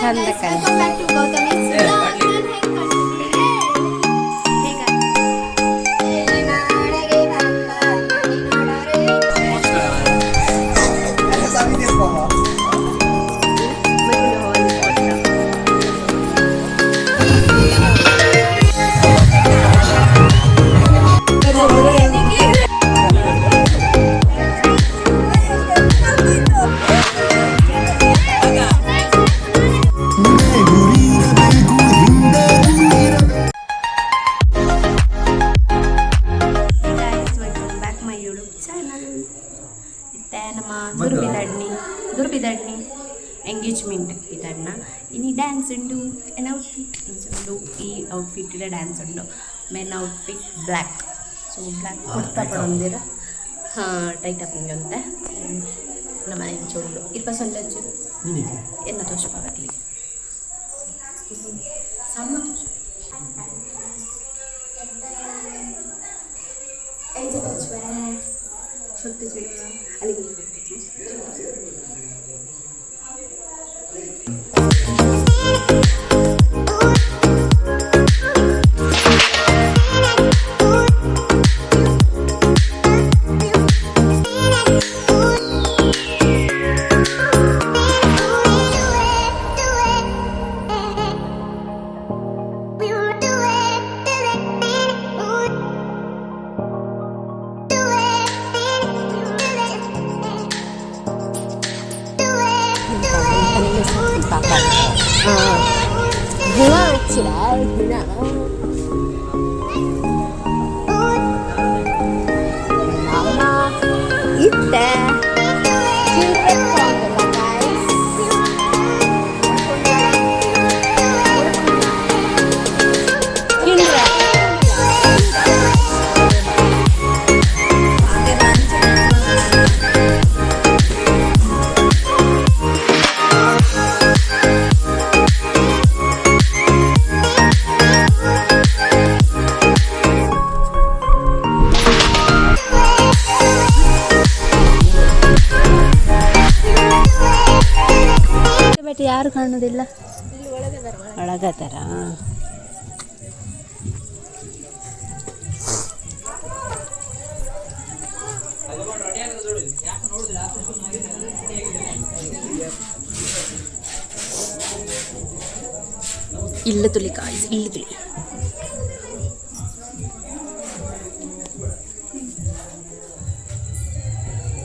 ಚಂದ ಕಾಣ್ Welcome back to Gautami's vlog. Non ಹೆಂಗ್ ಕಾಣ್ತಿದ್ದೀನಿ Guys, welcome back my YouTube channel. ಇತ್ತೆ ನಮ್ಮ ದುರ್ಬಿದಡ್ನಿ ದುರ್ಬಿದಡ್ನಿ ಎಂಗೇಜ್ಮೆಂಟ್ ಬಿದಡ್ನ ಇನಿ ಡ್ಯಾನ್ಸ್ ಉಂಡು ಎನ್ ಔಟ್ಫಿಟ್ ಉಂಡು. ಈ ಔಟ್ಫಿಟ್ ಡ್ಯಾನ್ಸ್ ಉಂಡು. Men outfit black, so black kurta ಪಡೊಂದಿರ. ಹಾಂ, ಟೈಟ್ ಅಪ್ ಅಂತೆ. ನಮ್ಮ ಇಂಚ ಉಂಡು ಇರ್ಪ ಸೊಲ್ಲಂಚು ಎನ್ನ ತೋಷಪಾಗಲಿ ಸಣ್ಣ ತೋಷ. ಎಂಚ ತೋಚುವೆ ಸೊತ್ತು ಅಲ್ಲಿಗೆ. 啊，起来，妈妈，一袋。ಬಟ್ ಯಾರು ಕಾಣುದಿಲ್ಲ, ಒಳಗದಾರ. ಇಲ್ಲ ತುಲಿ ಕಾಯ್ಸ್, ಇಲ್ಲ ತುಲಿ.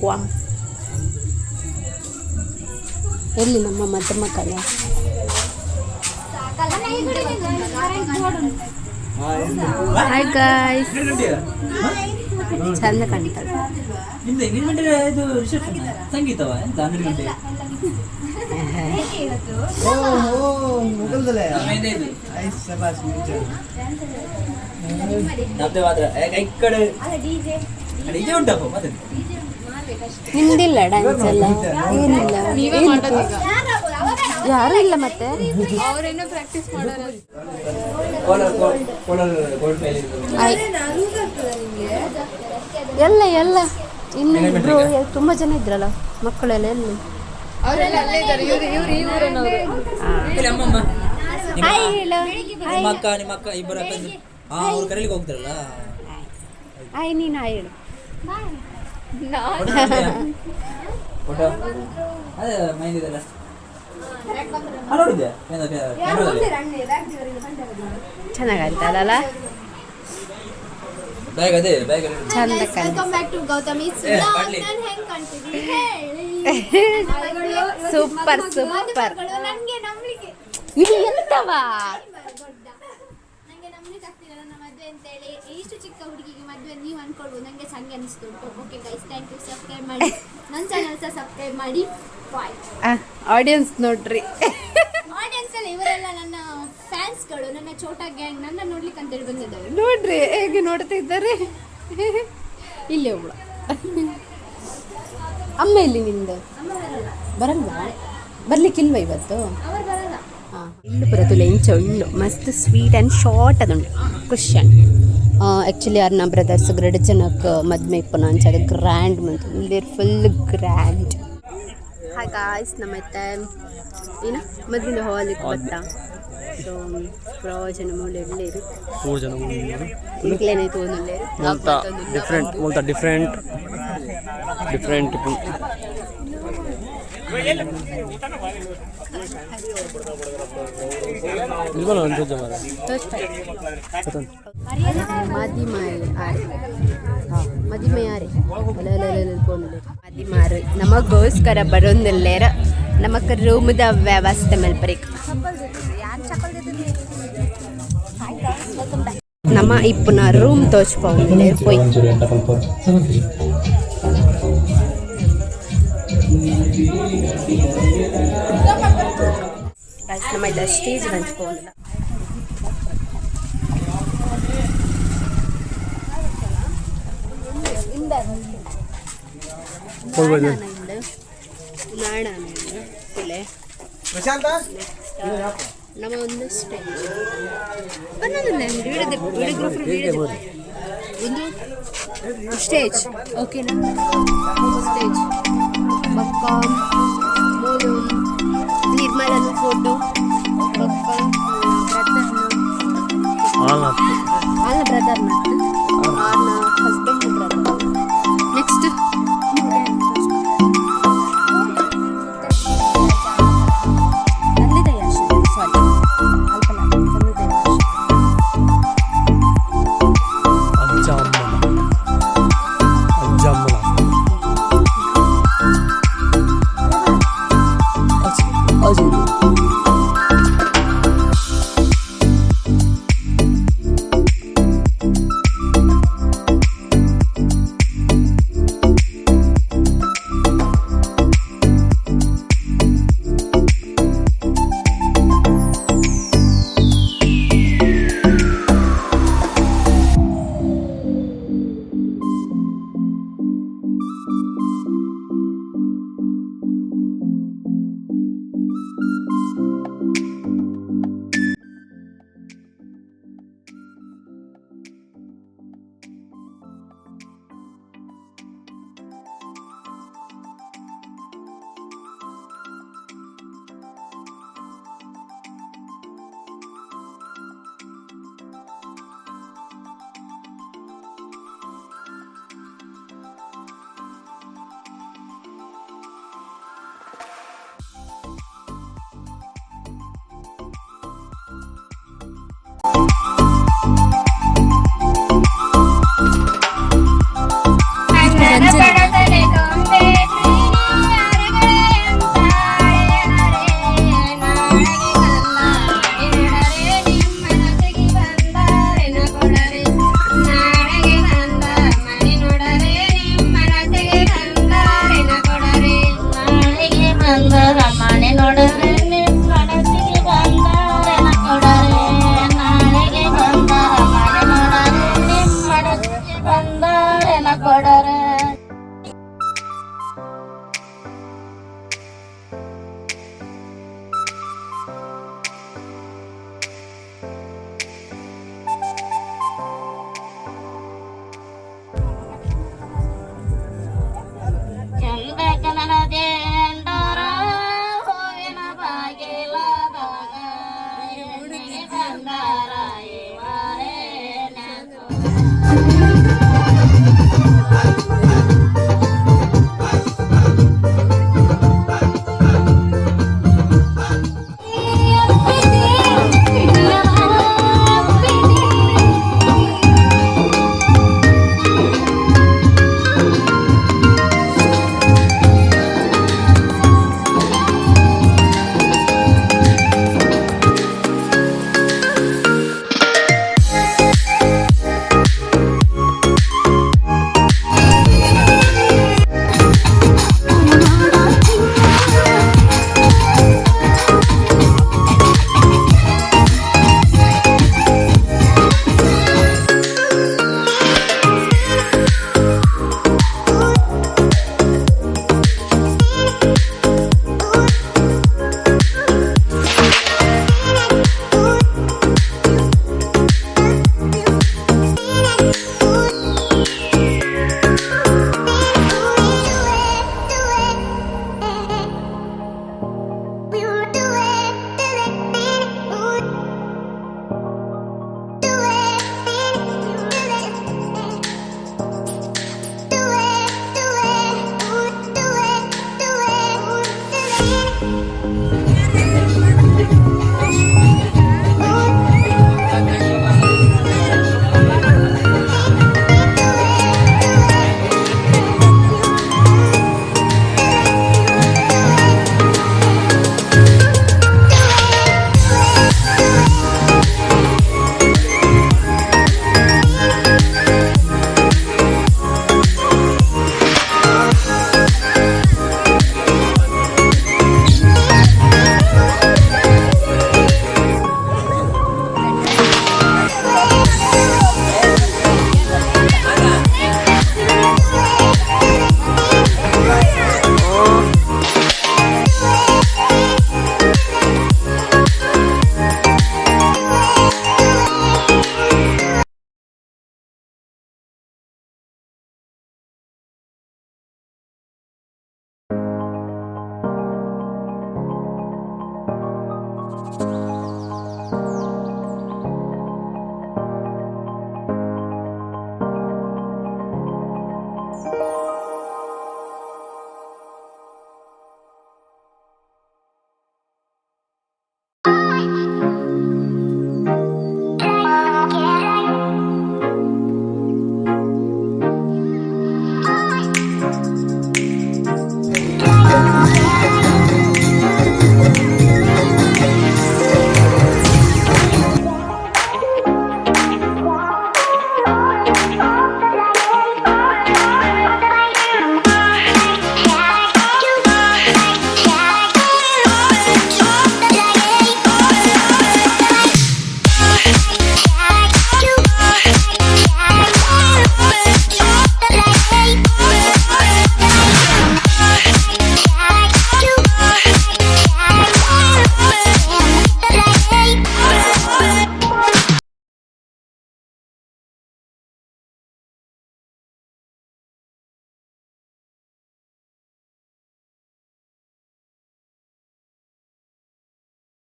ವಾ, ಎಲ್ಲಿ ನಮ್ಮ ಮದುಮಕ್ಕಳ? ಹಾಯ್ ಗಾಯ್ಸ್, ಚಂದ ಕಾಣ್ತಾಳೆ. ನಿಮ್ದು ಎಂಗೇಜ್ಮೆಂಟ್ ಇದು ರಿಸೆಪ್ಷನ್ ಸಂಗೀತವಾ ಎಂತ 12 ಗಂಟೆ? ಇದು ನಮ್ದೇ ಮಾತ್ರ ಈ ಕಡೆ ಡಿಜೆ ಉಂಟಪ್ಪ ಮತ್ತೆ. ನಿಮ್ದಿಲ್ಲ ಡ್ಯಾನ್ಸ್ ಎಲ್ಲ ಏನಿಲ್ಲ? ಯಾರು ಇಲ್ಲ ಮತ್ತೆ. ಕೋಲಾರ ಕೋಲಾರ ಗೋಲ್ಡ್ ಮೇಲೆ. ಆಯ್. ಎಲ್ಲ ಎಲ್ಲ ಇನ್ನು ಇಬ್ರು ತುಂಬಾ ಜನ ಇದ್ರಲ್ಲ, ಮಕ್ಕಳೆಲ್ಲ ಎಲ್ಲಿ? ಇಲ್ಲಿ ಅಮ್ಮಮ್ಮ ನಿಮ್ಮ ಹಾಯ್ ಹೇಳು. ನಿಮ್ಮ ಅಕ್ಕ, ನಿಮ್ಮ ಅಕ್ಕ ಇಬ್ಬರು ಅಕ್ಕ. ಹಾ, ಅವ್ರು ಕರೀಲಿಕ್ಕೆ ಹೋಗ್ತಾರಲ್ಲ. ಹಾಯ್, ನೀನು ಹಾಯ್ ಹೇಳು. ಫೋಟೋ ನೋಡಿದ್ಯಾ? ಫೋಟೋ ಅದೇ ಮೈಂದಿದೆಲ್ಲ. ಹಾ, ನೋಡಿದ್ಯಾ ಕ್ಯಾಮ್ರಾದಲ್ಲಿ? ಚೆನ್ನಾಗಂತಲ್ಲ. ಬ್ಯಾಗ್, ಅದೇ ಬ್ಯಾಗ್. ಚಂದ ಕಾಣ. Welcome back to Gautami's ಏ, vlog. ಬಾಟ್ಲಿ. ನಾನ್ ಹೆಂಗ್ ಕಾಣ್ತಿದ್ದೀನಿ ಹೇಳಿ. Super super. ಮದುಮಗಳು ನನ್ಗೆ ನಂಬ್ಲಿಕ್ಕೆ ಇದು ಎಂತವಾ? ದೊಡ್ಡ ನಂಗೆ ನಂಬ್ಲಿಕ್ಕೆ ಆಗ್ತಿಲ್ಲ ನನ್ನ ಮದುವೆ ಅಂತೇಳಿ. ಇಷ್ಟು ಚಿಕ್ಕ ಹುಡುಗಿಗೆ ಮದುವೆ ನೀವು ಅನ್ಕೊಳ್ಬೋದು. ನಂಗೆ ಸಂಗೆ ಅನಿಸ್ತು. Okay guys, thank you. Subscribe ಮಾಡಿ, ನನ್ನ ಚಾನಲ್ ಸಹ ಸಬ್ಸ್ಕ್ರೈಬ್ ಮಾಡಿ. ಬಾಯ್. ಆಡಿಯನ್ಸ್ ನೋಡ್ರಿ. ಆಡಿಯನ್ಸ್ ಎಲ್ಲ ಇವರೆಲ್ಲ ನನ್ನ ಫ್ಯಾನ್ಸ್ಗಳು, ನನ್ನ ಛೋಟಾ ಗ್ಯಾಂಗ್. ನನ್ನ ನೋಡ್ಲಿಕ್ಕೆ ಅಂತೇಳಿ ಬಂದಿದ್ದವರು. ನೋಡ್ರಿ ಹೇಗೆ ನೋಡ್ತಾ ಇದ್ದಾರೆ. ಇಲ್ಲಿ ಒಬ್ಳು. ಅಮ್ಮ ಎಲ್ಲಿ ನಿಂದು? ಅಮ್ಮ ಬರಲ್ಲ. ಬರಲ್ವಾ? ಬರ್ಲಿಕ್ಕಿಲ್ವಾ ಇವತ್ತು? ಅವರು ಬರಲ್ಲ. ಹಾಂ, ಇಲ್ಲು ಪೂರ ತುಲೆ ಇಂಚ ಉಂಡು. ಮಸ್ತ್ ಸ್ವೀಟ್ ಆ್ಯಂಡ್ ಶಾರ್ಟ್ ಅದುಂಡು ಕ್ವಶನ್. ಆ್ಯಕ್ಚುಲಿ ಅರ್ನ ಬ್ರದರ್ಸ್ ಗ್ರೆಡ್ ಜನಕ್ಕೆ ಮದ್ಮೆ ಇಪ್ಪುನ ಅಂಚ ಅದು ಗ್ರ್ಯಾಂಡ್ ಮಂತು. ಇಲ್ಲಿ ಫುಲ್ ಗ್ರ್ಯಾಂಡ್. ಹಾಯ್ ಗಾಯ್ಸ್, ನಮ್ಮ ಏನ ಮದ್ವಿನ ಹಾಲಿಗೆ ಬತ್ತ. ಸೊ ಪ್ರಯೋಜನ ಮೂಲೆಯಲ್ಲಿ ಮೂರು ಜನ. ಈಗಲೇನೆ ತೋನುಲ್ಲೇರು. ಮುಲ್ತ ಡಿಫ್ರೆಂಟ್, ಮುಲ್ತ ಡಿಫ್ರೆಂಟ್ ಡಿಫ್ರೆಂಟ್. ನಿಲ್ಬಲ್ಲ ಒಂದು ಜನ. ಮದಿಮಾಯ್ ಆರೆ, ಮದಿಮೆ ಆರೆ ಮದಿಮಾರು ನಮಗೋಸ್ಕರ ಬರೋಂದಿಲ್ಲೇರ. ನಮಕ್ ರೂಮ್ದ ವ್ಯವಸ್ಥೆ ಮಲ್ಪರಿಕ್. ನಮ್ಮ ಇಪ್ಪುನ ರೂಮ್ ತೋಚ್ಪೌಂದಿಲ್ಲೇರ್ ಪೋಯ್. 1 0 double 4 7 3. ನಮ್ಮ ಇದು ಸ್ಟೇಜ್ ಹಂಚ್ಕೊಂಡಿಲ್ಲ. ನಾಣ ನಮ್ಮ ಒಂದು ಸ್ಟೇಜ್ ವಿಡಿಯೋಗ್ರಾಫರ್ ಒಂದು ಸ್ಟೇಜ್, ಓಕೆನಾ? ಸ್ಟೇಜ್ ಬೊಕ್ಕ ಮೂಲು ನಿರ್ಮಲನ ಫೋಟೋ, ಬೊಕ್ಕ ಬ್ರದರ್ನ. ಆಲ್. ಅಲ್ಲ, ಬ್ರದರ್ನ, ಆರ್ನ ಹಸ್ಬೆಂಡ್ ಬ್ರದರ್. ನೆಕ್ಸ್ಟ್ ತಂದೆ ತಾಯಿ ಆಶೀರ್ವಾದ, ಸಾರಿ, ಅಲ್ಪನ ತಂದೆ ತಾಯಿ ಆಶೀರ್ವಾದ. ಅಜ್ಜ ಅಮ್ಮನ, ಅಜ್ಜ ಅಮ್ಮನ. ಅಜ್ಜ. ಮನೆ ನೋಡರೆ ನಿಮ್ಮ ಮನಸ್ಸಿಗೆ ಬಂದರೆ ಕೊಡರೆ. ನಾಳೆಗೆ ಬಂದರ ಮನೆ ನೋಡರೆ ನಿಮ್ಮ ಮನಸ್ಸಿಗೆ ಬಂದರೆ ಕೊಡರೆ. ಚಂದ ಕನ್ನಡದೇಂಡರ ಹೂವಿನ ಬಾಗಿಲದಾಗ ಎಣ್ಣೆಗೆ ಬಂದಾರ ಇವರೇ.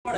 ಈ